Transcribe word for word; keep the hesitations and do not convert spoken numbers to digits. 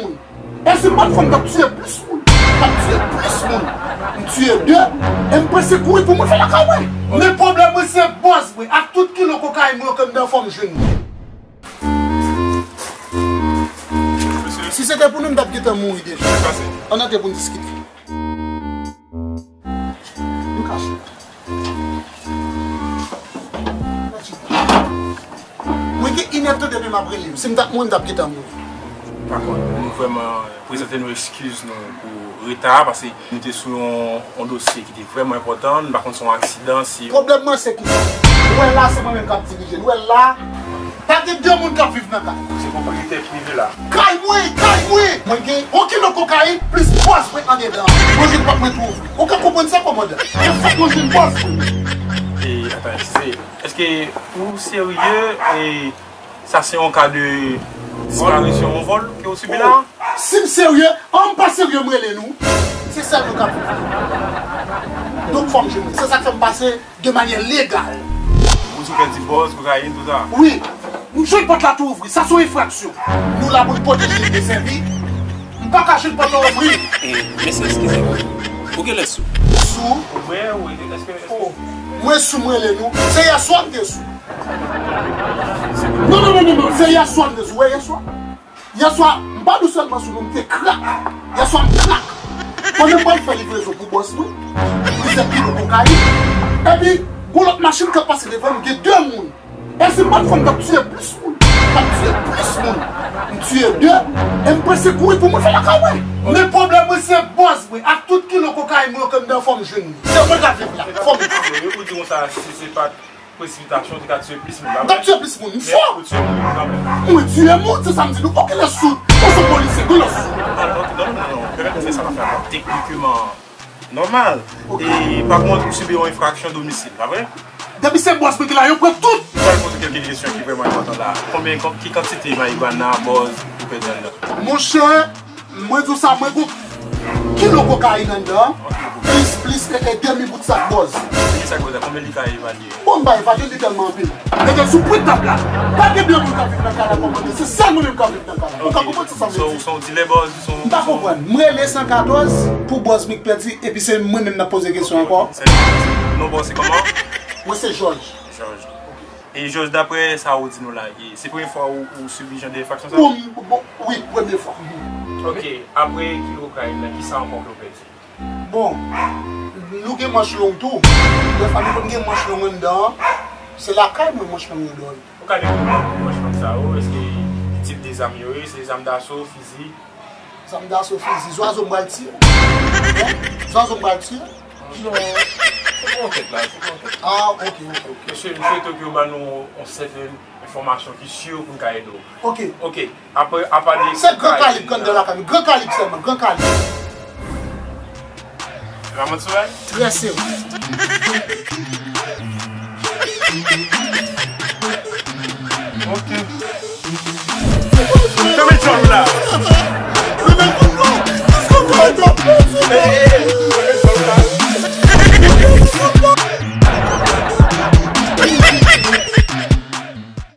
moun. E si m pa t fè, m t ap tiye plis moun. M t ap tiye plis moun. M tiye de, e m prese kouri pou mwen fè lakay mwen. Men pwoblèm mwen se bòz mwen ak tout kilo kokayin mwen yo ke m nan fòm jwenn. Si se te pou nou, m t ap gentan mouri deja. Ann antre pou n diskite. Nou kache. Mwen gen inèdtan depi m ap rele w. Si m t ap mouri, m t ap gentan mouri. Pa kont, nou vrèman prezante nou eskiz nou pou reta a, paske nou te sou yon, yon dosye ki te vrèman enpòtan, nou pa konn si se yon aksidan, si... Pwoblèm nan se kisa? Ou wè la, se mwen menm k ap dirije. Nou wè la, pa gen de moun k ap viv nan kay. Se pwopriyetè prive la. Kay mwen, kay mwen! Mwen gen yon kilo kokayin plis bòz mwen andedan. Mwen jwenn pòt mwen tou ouvri. Ou ka konprann sa, kòmandan? E fòk mwen jwenn bòz mwen. E, atan, eskize. Èske ou serye? E sa se yon ka de disparisyon, yon vòl ke ou sibi la? Si m serye, an m pa serye, m rele nou. Se sèl nou k ap viv. Donk, fò m jwenn. Se sa k fè m pase de manyè legal. Ou di w pèdi bòz, kokayin, tout sa? Wi. M jwenn pòt la tou ouvri. Sa se yon enfraksyon. Nou la pou n pwoteje e sèvi. M pa ka jwenn pòt la ouvri. E, mesye, eskize m. Ou genlè sou? Sou? Ou bwè, ou, èske, èske... Mwen sou, m rele nou. Se yèswa m te sou. Non, non, non, non, non. Se yèswa m te sou. Wè yèswa? Yèswa, m pa di w sèlman sou non, m te krak. Yèswa, m krak. Pandan m pral fè livrezon pou bòs mwen, plizyè kilo kokayin. Epi, gon lòt machin k ap pase devan m, gen de moun. E si m pa t fè, m t ap tiye plis moun. M t ap tiye plis moun. M tiye de, e m prese kouri pou mwen fè lakay mwen. Men pwoblèm mwen se bòs mwen ak tout kilo kokayin mwen yo ke m nan fò m jwenn li. Se mwen k ap viv la. Fò m... Ou di konsa, si se pa t presipitasyon, ou te ka tiye plis moun. M t ap tiye plis moun, m fò. Men ou tiye moun kanmenm. Mwen tiye moun, se sa m di nou. Okenn lè sou, ou se polisye, gon lòt sou. Non, non, non, non, non. Pèmèt mwen fè sa, m ap fè ankò. Teknikman, nòmal. E pa kont, ou sibi yon enfraksyon domisil, pa vre? Depi se bòs mwen ki la, yo pran tout. M pral poze kèlke kesyon ki vrèman enpòtan la. Konbyen, kon-, ki kantite marijuana, bòz, ou pèdi anndan? Monchè, mwen di w sa, mwen gon kilo kokayin anndan, plis, plis, e, e demi bout sak bòz. Demi sak bòz la, konbyen li ka evalye? Bon, m pa evalye, li tèlman anpil. Nèg yo sou pwen tab la. Pa gen de moun k ap viv nan kay la, kòmandan. Se sèl mwen menm k ap viv nan kay la. Ou ka konprann sa sa vle di? Ou se yon dilè bòz, ou se yon... M pa konprann. M rele san katòz pou bòz mwen k pèdi, epi se mwen menm n ap poze kesyon ankò. Non, bòz, se kòman? Mwen se Jòj. Jòj. E Jòj, daprè sa ou di nou la, e se premye fwa ou, ou sibi jan de enfraksyon sa? Bon, bon, wi, premye fwa. Ok, apre kilo kokayin nan, kisa ankò ke w pèdi? Bon, nou gen manch long tou. Dèfwa nou konn gen manch long anndan an. Se lakay mwen manch long yo dòmi. Ou ka dekri nou manch long sa yo? Èske ki tip de zam yo ye? Se zam daso, fizi? Zam daso, fizi. Zwazo m pral tiye. Zwazo m pral tiye. Non, se pou ankèt la, se pou ankèt. Ah, ok, ok, ok. Mesye, m swete ke yo ban nou yon sèten enfòmasyon ki si pou n ka ede w. Ok. Ok, apre, apa de... Se gran kalib k anndan lakay mwen, gran kalib sèlman, gran kalib. E pa manti, wi? Trè serye.